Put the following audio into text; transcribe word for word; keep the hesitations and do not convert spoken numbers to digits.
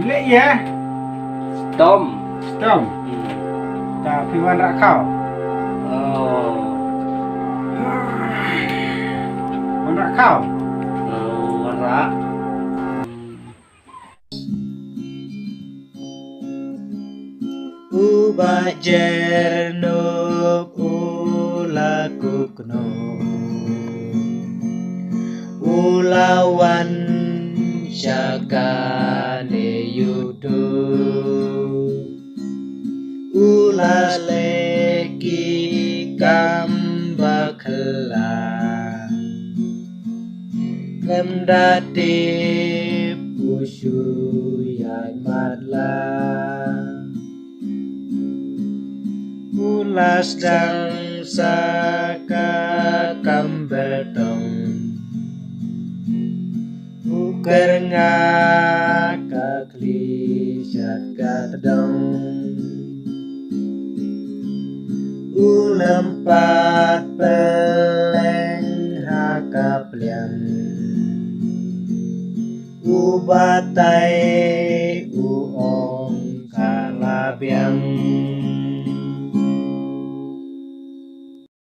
Leh ïa. Stom. Stom. Hmm. Ta phi wan rah khaw. Oh. Wan rah khaw. Oh, wan rah. U Bah Jernob u la kukno, u la wan sha kane YouTube, u la leh ki kam bakla. Lem da tip u shu ïaid matlah. U la sdang sa ka kam betong. U kyrngah ka khlieh shat ka tdong. U lympat pylleng ha ka pliang. U batai u ong ka la biang.